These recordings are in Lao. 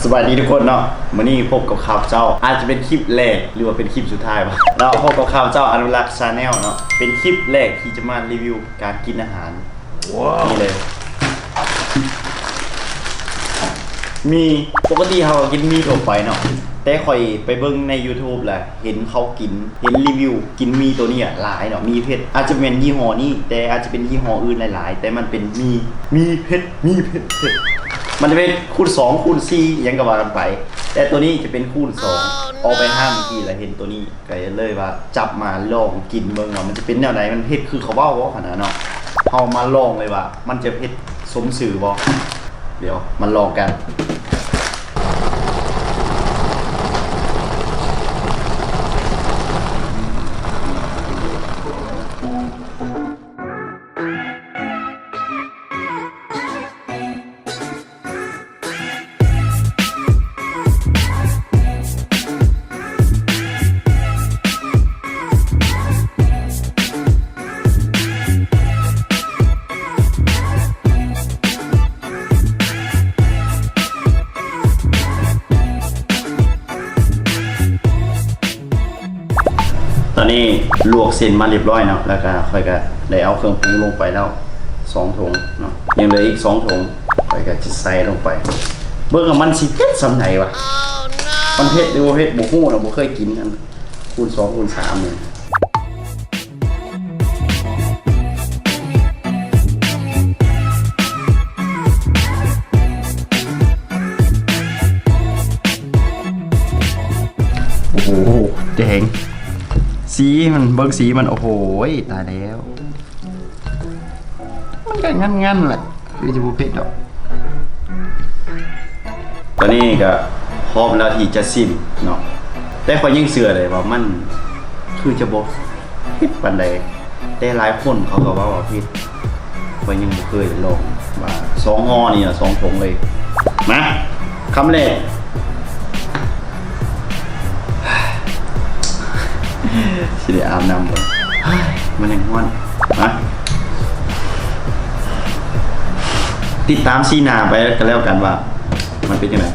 ສະບາຍດີທຸກຄົນເນາະ, ມື້ນີ້ພົບກັບຂ້າພະເຈົ້າ ອາດຈະເປັນຄລິບແລກ ຫຼືວ່າເປັນຄລິບສຸດທ້າຍວະເນາະ, ພົບກັບຂ້າພະເຈົ້າ ອະນຸລັກ Channel ເນາະ. ເປັນຄລິບແລກທີ່ຈະມາຣີວິວການກິນອາຫານ ນີ້ເລີຍ ໝີ່. ປົກກະຕິເຮົາກໍກິນໝີ່ທົ່ວໄປເນາະ, ແຕ່ຂ້ອຍໄປເບິ່ງໃນ YouTube ແລ້ວ ເຫັນເຂົາກິນ ເຫັນຣີວິວກິນໝີ່ໂຕນີ້ຫຼາຍເນາະ, ໝີ່ເຜັດ. ອາດຈະແມ່ນຍີ່ຫໍ້ນີ້ ແຕ່ອາດຈະເປັນຍີ່ຫໍ້ອື່ນຫຼາຍໆ ແຕ່ມັນເປັນໝີ່ ໝີ່ເຜັດ ໝີ່ເຜັດ ເຜັດ. ມັນຈະເປັນຄູນສອງ ຄູນສີ່ ອີ່ຫຍັງກໍວ່າກັນໄປ, ແຕ່ໂຕນີ້ຈະເປັນຄູນສອງ. ອອກໄປຮ້ານເມື່ອກີ້ແລ້ວເຫັນໂຕນີ້ ກໍເລີຍວ່າຈັບມາລອງກິນເບິ່ງວ່າມັນຈະເປັນແນວໃດ, ມັນເຮັດຄືເຂົາເວົ້າບໍ່ຫັ້ນນະເນາະ. ເຮົາມາລອງເລີຍວ່າມັນຈະເຜັດສົມຊື່ບໍ່. ດຽວມາລອງກັນ. ຕອນນີ້ລວກເສັ້ນມາຮຽບຮ້ອຍເນາະ, ແລ້ວກະຂ້ອຍກະໄດ້ເອົາເຄື່ອງປຸງລົງໄປແລ້ວສອງຖົງເນາະ, ຍັງເຫຼືອອີກສອງຖົງ ຂ້ອຍກະຈະໃສ່ລົງໄປ ເບິ່ງວ່າມັນຊິເຜັດສ່ຳໃດວະ. ມັນເຜັດຫຼືບໍ່ເຜັດບໍ່ຮູ້ເນາະ, ບໍ່ເຄີຍກິນ ອັນຄູນສອງ ຄູນສາມນີ້. ໂອ້ໂຫ ແດງ ສີມັນ ເບິ່ງສີມັນ ໂອ້ໂຫ ຕາຍແລ້ວ. ມັນກໍງັນໆແຫຼະ ຄືຈະບໍ່ເຜັດດອກ. ຕອນນີ້ກໍພ້ອມແລ້ວທີ່ຈະຊິມເນາະ, ແຕ່ຂ້ອຍຍັງເຊື່ອເລີຍວ່າມັນຄືຈະບໍ່ເຜັດປານໃດ, ແຕ່ຫຼາຍຄົນເຂົາກໍເວົ້າວ່າເຜັດ. ຂ້ອຍຍັງບໍ່ເຄີຍໄດ້ລອງວ່າສອງຫໍ່ນີ້ນະ ສອງຖົງເລີຍ. ມາ ຄຳແລກ ຊິໄດ້ອາບນ້ຳບໍ່? ມັນຍັງຮ້ອນ. ມາ ຕິດຕາມສີໜ້າໄປກໍແລ້ວກັນວ່າມັນເປັນຈັ່ງໃດ.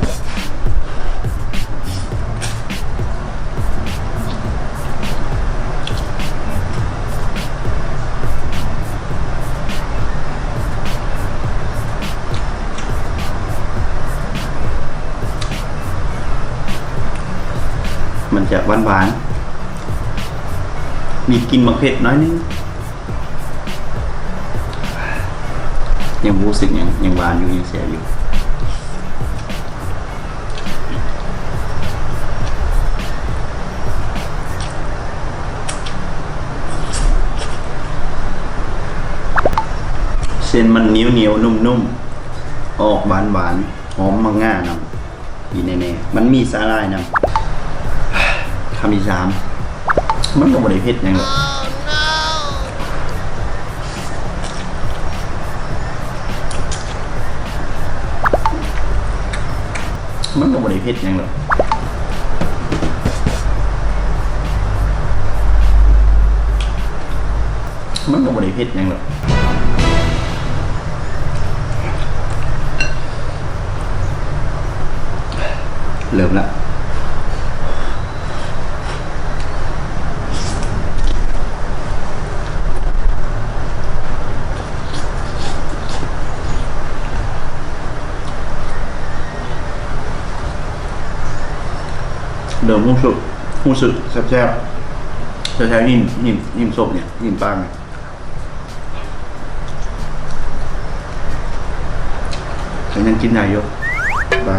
ມັນຈະຫວານໆ ມີກິ່ນໝາກເຜັດໜ້ອຍໜຶ່ງ. ຍັງບໍ່ຮູ້ສຶກຫຍັງ, ຍັງຫວານຢູ່ ຍັງແຊບຢູ່. ເສັ້ນມັນໜຽວໆ ນຸ້ມໆ ອອກຫວານໆ ຫອມໝາກງານຳ. ດີແນ່ໆ ມັນມີສາຫຼ່າຍນຳ. ຄຳທີສາມ ມັນກໍບໍ່ໄດ້ເຜັດຫຍັງດອກ, ມັນກໍບໍ່ໄດ້ເຜັດຫຍັງດອກ. ມັນກໍບໍ່ໄດ້ເຜັດຫຍັງດອກ. ເລີ່ມລະ. ເລີ່ມຮູ້ສຶກ ຮູ້ສຶກແຊບໆ ແຖວໆ ຮີ້ມ ຮີ້ມ ຮີ້ມສົບນີ້ ຮີ້ມປາກນີ້ ກໍຍັງກິນໄດ້ຢູ່. ບາ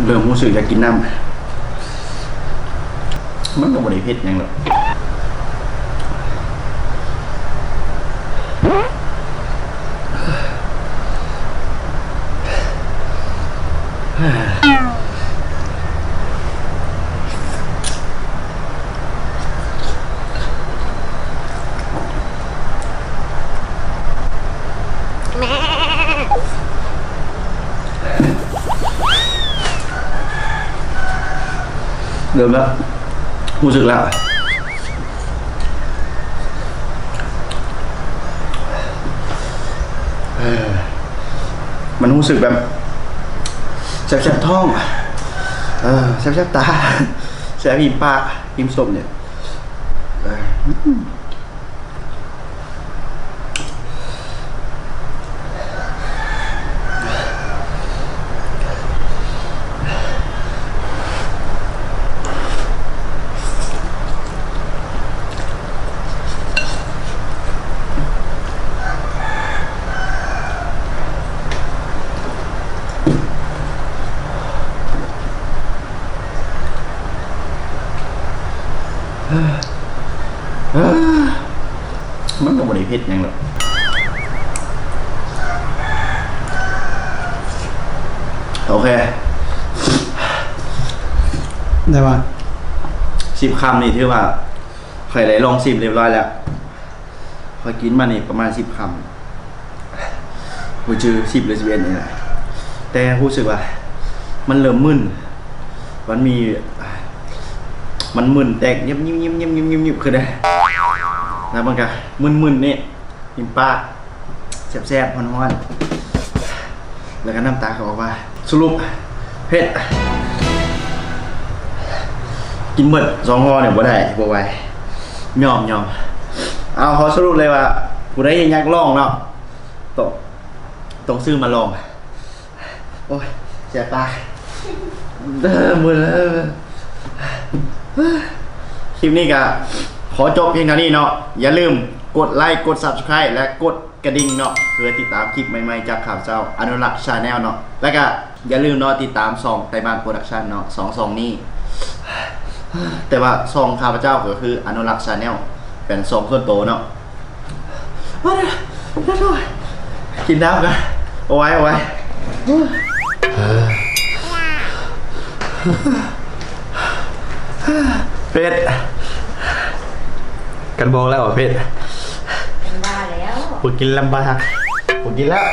ເລີ່ມຮູ້ສຶກຢາກກິນນ້ຳ. ມັນກໍບໍ່ໄດ້ເຜັດຫຍັງດອກ. ເລີ່ມແລ້ວ ຮູ້ສຶກແລ້ວ ເອີ ມັນຮູ້ສຶກແບບແສບໆທ້ອງ ເອີ ແສບໆຕາ ແສບຮີມປາກຮີມສົມນີ້ ເອີ. ມັນກໍບໍ່ໄດ້ເຜັດຫຍັງດອກ. ໂອເຄ ໄດ້ວ່າ ສິບຄຳນີ້ຖືວ່າຂ້ອຍໄດ້ລອງຊີມຮຽບຮ້ອຍແລ້ວ. ຂ້ອຍກິນມານີ້ປະມານສິບຄຳ ບໍ່ຈື່ ສິບ ຫຼື ສິບເອັດ ນີ້ແຫຼະ ແຕ່ຮູ້ສຶກວ່າມັນເລີ່ມມຶນ ມັນມີ ມັນມຶນແຕກຫຍິບໆໆໆໆຂຶ້ນເດ້ ແລ້ວມັນກະມຶນໆນີ້ ກິນປາກແຊບໆ ຮ້ອນໆ ແລ້ວກໍນ້ຳຕາກໍອອກມາ. ສະຫຼຸບເຜັດ ກິນໝົດສອງຫໍ່ນີ້ບໍ່ໄດ້ ບໍ່ໄຫວ ຍອມ ຍອມ. ເອົາ ຂໍສະຫຼຸບເລີຍວ່າ ຜູ້ໃດຢາກລອງເນາະ ຕ້ອງ ຕ້ອງຊື້ມາລອງ. ໂອ້ຍ ແສບປາກ ເອີ ມື້ ເອີ ຄລິບນີ້ກໍຂໍຈົບພຽງເທົ່ານີ້ເນາະ. ຢ່າລືມກົດໄລ ກົດ Subscribe ແລະ ກົດກະດິ່ງເນາະ ເພື່ອຕິດຕາມຄລິບໃໝ່ໆ ຈາກຂ້າພະເຈົ້າ ອະນຸລັກ Channel ເນາະ. ແລ້ວກໍຢ່າລືມເນາະ ຕິດຕາມຊ່ອງໄຕບ້ານ Production ເນາະ ສອງຊ່ອງນີ້. ແຕ່ວ່າຊ່ອງຂ້າພະເຈົ້າກໍຄື ອະນຸລັກ Channel ເປັນຊ່ອງສ່ວນໂຕເນາະ. ມາເດີ ກິນນ້ຳກ່ອນ ເອົາໄວ້ ເອົາໄວ້. ເຜັດ ກັນບອກແລ້ວວ່າເຜັດ ເປັນບ້າແລ້ວ ບໍ່ກິນລຳບາກ ບໍ່ກິນແລ້ວ.